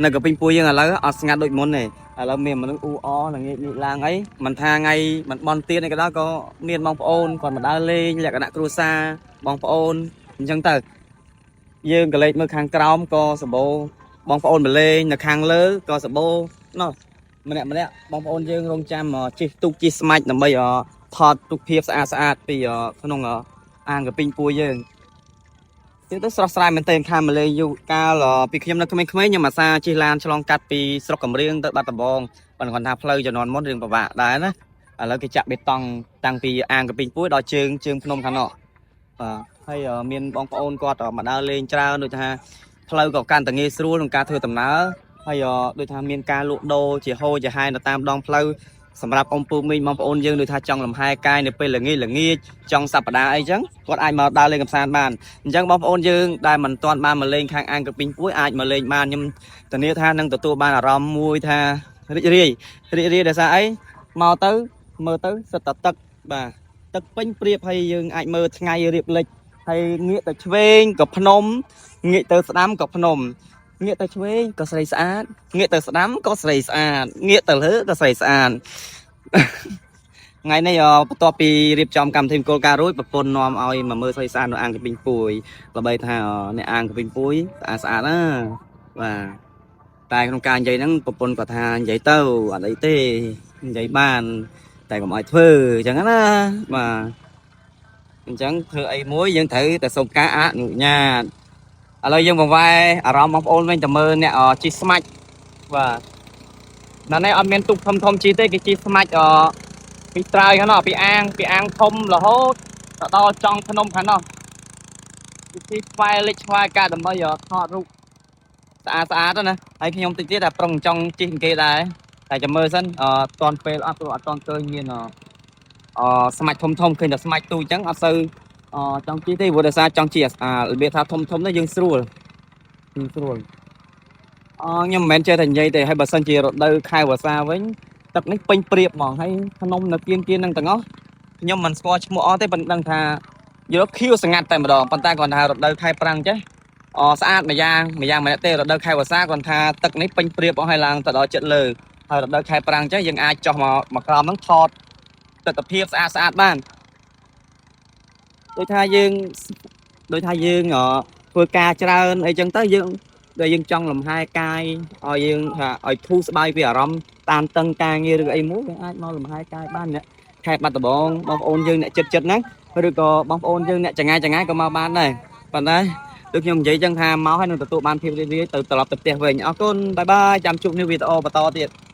នៅក្រពេញពួយយើងឥឡូវអត់ស្ងាត់ដូចមុនទេឥឡូវមានមនុស្សអ៊ូអល្ងាចនេះឡើងអីមិនថាថ្ងៃមិនបន់ទៀនអីក៏ដោយក៏មានបងប្អូនគាត់មកដើរលេងលក្ខណៈគ្រួសារបងប្អូនអញ្ចឹងទៅយើងក៏លេចមើលខាងក្រោមក៏សម្បូរបងប្អូនមកលេងនៅខាងលើក៏សម្បូរណោះម្នាក់ម្នាក់បងប្អូនយើងរងចាំជិះទូកជិះស្មាច់ដើម្បីថតរូបភាពស្អាតស្អាតពីក្នុងអាងក្រពេញពួយយើង ទៀតទៅស្រស់ស្រាយមែនទែនខាងម៉ាឡេយូកាលពីខ្ញុំនៅក្មេងៗខ្ញុំអាសាជិះឡានឆ្លងកាត់ពីស្រុកកំរៀងទៅបាត់ដំបងប៉ុន្តែគាត់ថាផ្លូវជំនាន់មុនរឿងពិបាកដែរណាឥឡូវគេចាក់បេតុងតាំងពីអាងកពីងពួយដល់ជើងជើងភ្នំខាងនោះបាទហើយមានបងប្អូនគាត់មកដើរលេងច្រើនដូចថាផ្លូវក៏កាន់តែងាយស្រួលក្នុងការធ្វើដំណើរហើយដូចថាមានការលក់ដូរជាហូរជាហែនៅតាមដងផ្លូវសម្រាប់អ៊ំពូមីងបងប្អូនយើងដូចថាចង់លំហែកាយនៅពេលល្ងាចល្ងាចចង់សប្តាហ៍អីចឹងគាត់អាចមកដើរលេងកម្សាន្តបាន អញ្ចឹងបងប្អូនយើងដែលមិនទាន់បានមកលេងខាងអាងក្រពីងពួយអាចមកលេងបានខ្ញុំធានាថានឹងទទួលបានអារម្មណ៍មួយថារីករាយរីករាយដោយសារអីមកទៅមើលទៅសិតតែទឹកបាទទឹកពេញព្រៀបហើយយើងអាចមើលថ្ងៃរៀបលិចហើយងាកទៅឆ្វេងក៏ភ្នំងាកទៅស្ដាំក៏ភ្នំងាកទៅឆ្វេងក៏ស្រីស្អាតងាកទៅស្ដាំក៏ស្រីស្អាតងាកទៅលើក៏ស្រីស្អាត ថ្ងៃនេះបន្ទាប់ពីរៀបចំកម្មវិធីមង្គលការរួចប្រពន្ធនាំឲ្យមកមើលស្រីស្អាតនៅអាងកពីងពួយល្បីថាអ្នកអាងកពីងពួយស្អាតស្អាតណាបាទតែក្នុងការនិយាយហ្នឹងប្រពន្ធគាត់ថានិយាយទៅអត់អីទេនិយាយបានតែកុំឲ្យធ្វើអញ្ចឹងណាបាទអញ្ចឹងធ្វើអីមួយយើងត្រូវតែសុំការអនុញ្ញាតឥឡូវយើងបង្វែរអារម្មណ៍បងប្អូនវិញទៅមើលអ្នកជិះស្មាច់បាទនៅនេះអត់មានទូកធំធំជិះទេគេជិះស្មាច់អ ពីត្រើយខាងនោះពីអាងពីអាងធំរហូតទៅដល់ចង់ភ្នំខាងនោះពិធីស្វែលិចស្វែកាដើម្បីថតរូបស្អាតស្អាតណាហើយខ្ញុំតិចទៀតតែប្រុងចង់ជិះគេដែរតែចាំមើលសិនអតន់ពេលអត់ព្រោះអត់តន់ឃើញមានអស្មាច់ធំធំឃើញតែស្មាច់ទូអញ្ចឹងអត់សូវអចង់ជិះទេព្រោះដោយសារចង់ជិះអារបៀបថាធំធំទៅយើងស្រួលយើងស្រួលអខ្ញុំមិនមែនចេះតែនិយាយទេហើយបើសិនជារដូវខែវស្សាវិញ ទឹកនេះពេញព្រៀបហ្មងហើយភ្នំនៅគៀនគៀនហ្នឹងទាំងអស់ខ្ញុំមិនស្គាល់ឈ្មោះអស់ទេប៉ុន្តែដឹងថាយកខៀវស្ងាត់តែម្ដងប៉ុន្តែគាត់ថារដូវខែប្រាំងចេះអស្អាតម្យ៉ាងម្យ៉ាងម្នាក់ទេរដូវខែវស្សាគាត់ថាទឹកនេះពេញព្រៀបអស់ហើយឡើងទៅដល់ចិត្តលើហើយរដូវខែប្រាំងចេះយើងអាចចុះមកមកក្រោមហ្នឹងថតទស្សនភាពស្អាតស្អាតបានដូចថាយើងដូចថាយើងធ្វើការច្រើនអីចឹងទៅយើងដែលយើងចង់លំហែកាយឲ្យយើងថាឲ្យធូរស្បើយពីអារម្មណ៍ តាមតឹងការងារឬអីមួយវាអាចមកលំហែកាយបានអ្នកខេត្តបាត់ដំបងបងប្អូនយើងអ្នកចិត្តចិត្តហ្នឹងឬក៏បងប្អូនយើងអ្នកចងាយចងាយក៏មកបានដែរប៉ុន្តែដូចខ្ញុំនិយាយចឹងថាមកហើយនឹងទទួលបានភាពរីករាយទៅត្រឡប់ទៅផ្ទះវិញអរគុណ bye bye ចាំជួបនៅវីដេអូបន្តទៀត។